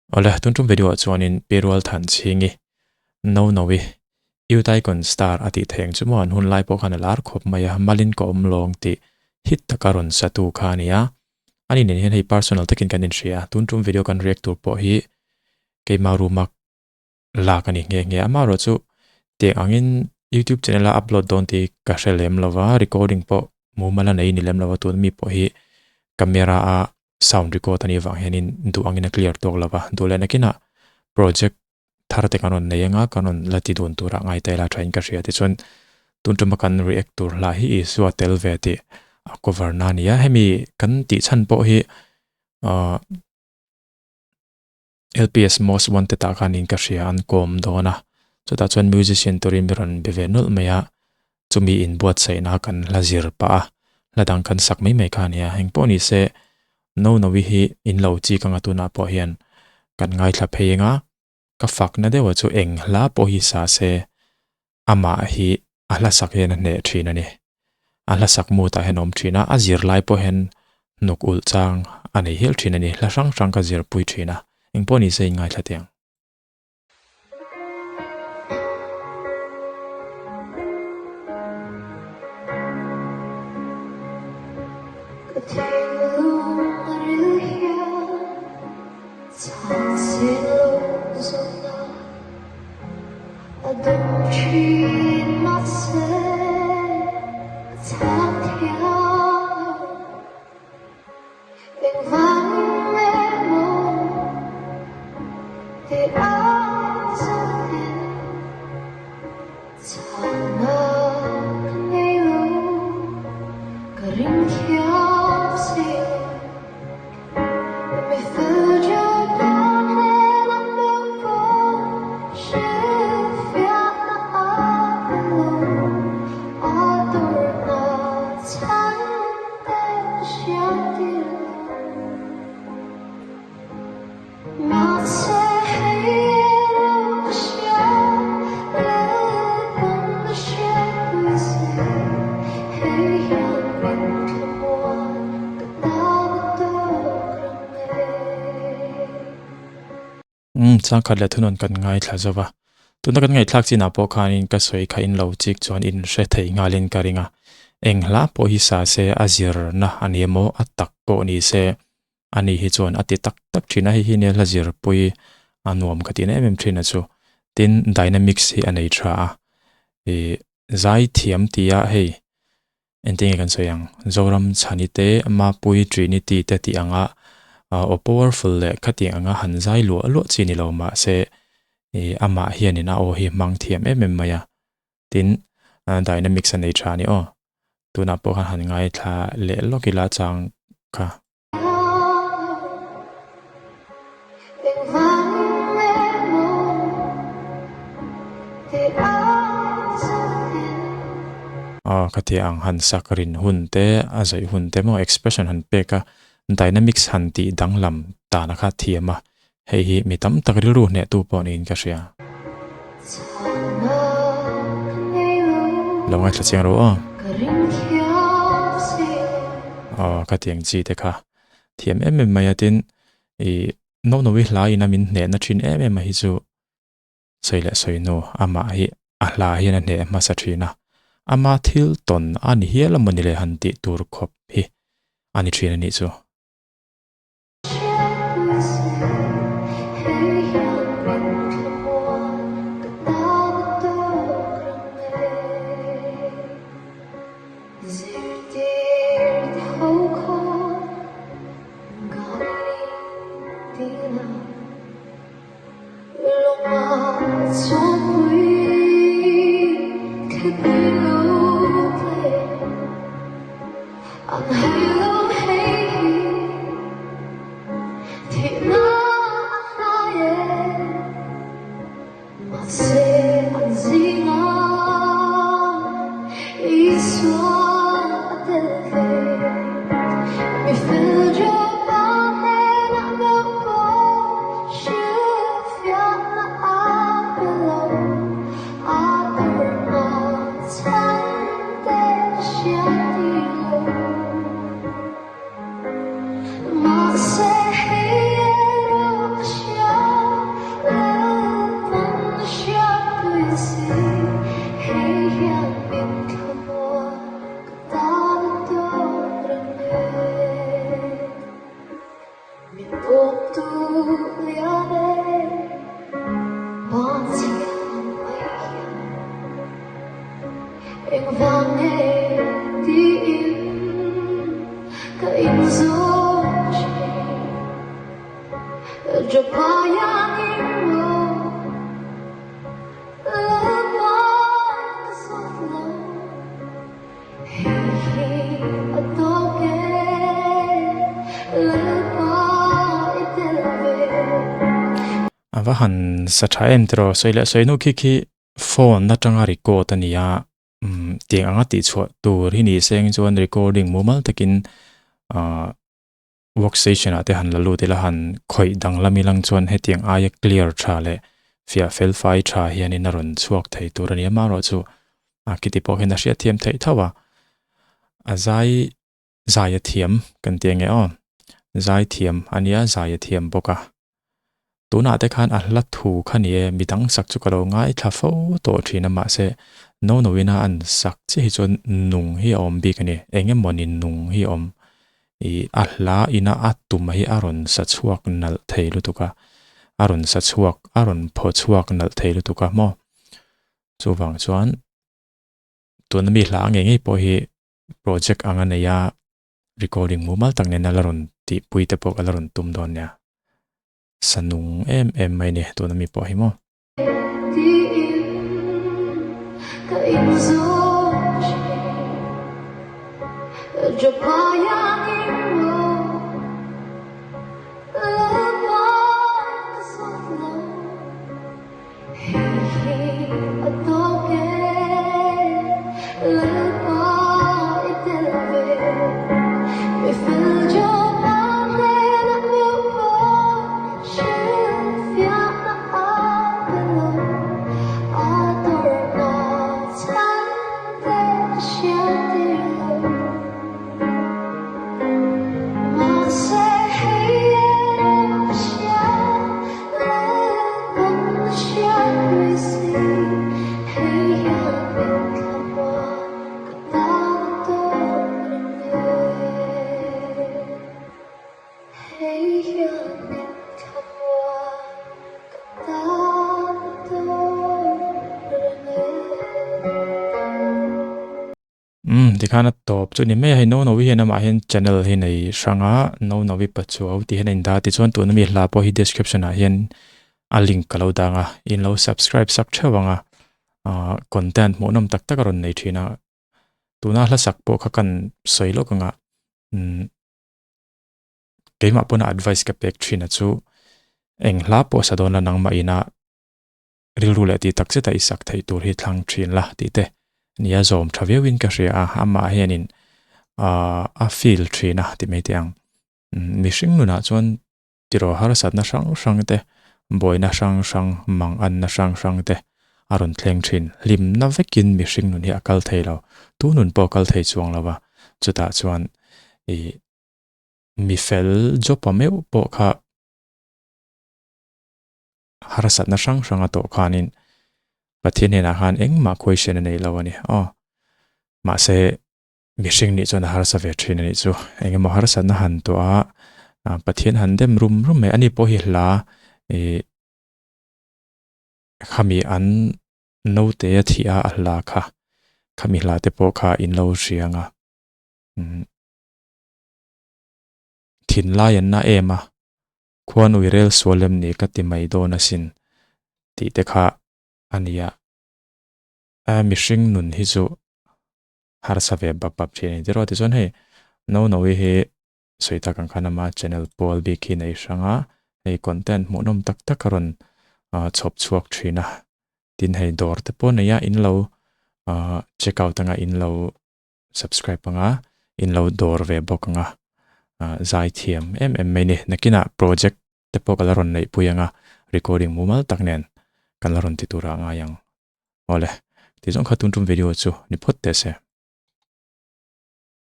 Awle, tun tum video ah chuanin Pi Rualthanchhingi, No No-i, Utaicon star a tih theih ang chu maw an hun lai pawh khan a lar khawp mai a, Malin ka awm lawng tih hit taka rawn satu kha a ni a. Ani nen hian hei personal takin kan inhria a, tun tum video kan react tur pawh hi keimah room a lak a ni nghe nghe a. Amaherawhchu tiang angin YouTube channel a upload dawn tih ka hre lem lo va, recording pawh mumal a nei ni lem lo va, tun mi pawh hi camera a sound record a nih vang hianin duh angin a clear tawk lo va, duh leh nakinah project thar te kan rawn nei anga kan rawn la ti dun turah ngai ta ila thain ka hria. Tichuan tun tuma kan react tur hla hi Isua tel ve tih a cover na a ni a, hemi kan tih chhan pawh hi ahh LPS Most Wanted ah khanin ka hria an kawm dawn a, chutah chuan musician turin mi rawn be ve nawlh mai a, chumi inbuatsaihna kan hla zir pah a, hla dang kan sak mai mai kha a nia, engpawh ni se No Novi hi in lo chik anga tunah pawh hian kan ngaithla phei eng a, ka fakna deuhah chu eng hla pawh hi sa se amah hi a hla sak hian a hneh thin a ni. A hla sak mutah hian a awm thin a, a zir lai pawh hian hnuk ulh chang a nei hial thin a ni. Hla hrang hrang ka zirpui thin a, engpawh ni se in ngaithla teh ang. Ka thinlung a ril hian chhan sin lo zawhna a dawng thin mahse ka chhang thiam lo. Engvang emaw tih ai zawhin chhanna ka nei lo, ka ring thiam si lo. Mi fel Joba hnenah meuh pawh hrilhfiahna a pe lo, a tawrhna chhan te hriattir lo. Mahse hei erawh ka hria, Lalpawn a hriatpui si, hei hian min thlamuan ka tan a tawk reng e. Umm changkhat leh thunawn kan ngaithla zo va, tuna kan ngaihthlak chinah pawh khanin ka sawi kha in lo chik chuan in hre thei nghalin ka ring a, eng hla pawh hi sa se a zirna a ni emaw a tak pawh ni se a ni hi chuan a ti tak tak thin a, hei hi nia hla zirpui a nuam ka tihna em em thin a chu, tin dynamics hi a nei tha a, ih zai thiam tia hei Engtin nge kan sawi ang? Zoram chhani te, Mapui Trinity te tih anga aw powerful leh khatiang anga han zai luah luah chi ni lo mahse ih amah hianin a aw hi hmang thiam em em mai a. Tin, dynamics a nei tha a ni aw. Tunah pawh khan han ngaithla leh lawk ila chang kha. Aw khati ang han sak rin hun te a zawih hun te maw expression han pek a dynamics han tih danglam tana kha thiam a hei hi mi tam tak rilru hnehtu pawh niin ka hria. Lo ngaithla chiang ro aw. Aw ka tiang chi te kha thiam em em mai a tin i no no i hla in a min hneh na thin em em a hi chu sawi leh sawi nu amah hi a hla hian a hneh hmasa thin a ama thil tawn a ni hial a mawni le han tih tur khawp hi a ni thin a nih chu. A va han sa tha em tiraw sawi leh sawi hnu khi khi phone atanga record a ni a umm tiang anga tihchhuah tur hi ni seng chuan recording mumal takin ahh workstation ah te han la lut ila han khawih danglam ilang chuan hetiang aia clear tha leh fiah fel fai tha hianin a rawn chhuak thei tur a ni a amaherawhchu a khiti pawh hian a hriat thiam theih tho a a zai zai a thiam kan tih ang e aw zai thiam a nia zai a thiam bawk a tunah te khan a hla thu kha ni e midang sak chu ka lo ngaithla fo tawh thin a mahse no no ina an sak chiah hi chuan nung hi a awm bik a ni eng emawni nung hi a awm ih a hla ina a tum hi a rawn sa chhuak nalh thei lutuk a a rawn sa chhuak a rawn phaw chhuak nalh thei lutuk a maw chuvang chuan tuna mi hla ngei ngei pawh hi project anga nei a recording mumal tak nen a la rawn tihpui te pawh ka la rawn tum dawn nia sa nung em em mai ni tuna mi pawh hi maw. Umm tikhan a tawp chu ni mai a hei no no hian amah hian channel hi nei hrang a no no i pachuau tih hian a indah a tichuan tuna mi hla pawh hi description ah hian a link ka lo dang a in lo subscribe sak theuh ang a ah content hmuhnawm tak tak a rawn nei thin a tuna hla sak pawh kha kan sawi lawk ang a umm keimah pawn a advice ka pek thin a chu eng hla pawh sa dawn la nangmah ina rilru leh tih tak zeta i sak theih tur hi thlang thin la tih te nia zawm tha viau in ka hria a amah hianin ahh a feel thin a tih mai teh ang mihring nunah chuan tiraw harsatna hrang hrang te buaina hrang hrang mang anna hrang hrang te a rawn thleng thin hlimna vekin mihring nun hi a kal thei lo tu nun pawh a kal thei chuang lo va chutah chuan ih mi fel job a meuh pawh kha. harsatna hrang hrang a tawh khanin Pathian hnenah khan engmah question a nei lo a ni. Aw, mahse mihring nih chuan a harsa ve thin a nih chu. Engemaw harsatna han tawh a, Pathian han dem rum rum mai. Ani pawh hi hla ih khami an naute a thih a a hla kha, khami hla te pawh kha in lo hria ang a. Umm thinlai an na em a. Khuan ui rel sual em ni ka ti mai dawn asin tih te kha a nia. A mihring nun hi chu harsa ve bap bap thin a ni tiraw. Tichuan hei no no i hi sawi tak ang khan ama channel pawl bik hi nei hrang a, hei content hmuhnawm tak tak a rawn chhawp chhuak thin a. Tin hei dawr te pawh nei a in lo check out anga in lo subscribe anga in lo dawr ve bawk anga zai thiam em em mai ni nakinah project te pawh ka la rawn neih pui anga recording mumal tak nen kan la rawn ti turah ngai ang awle tih zawng kha tun tum video chu ni phawt teh se.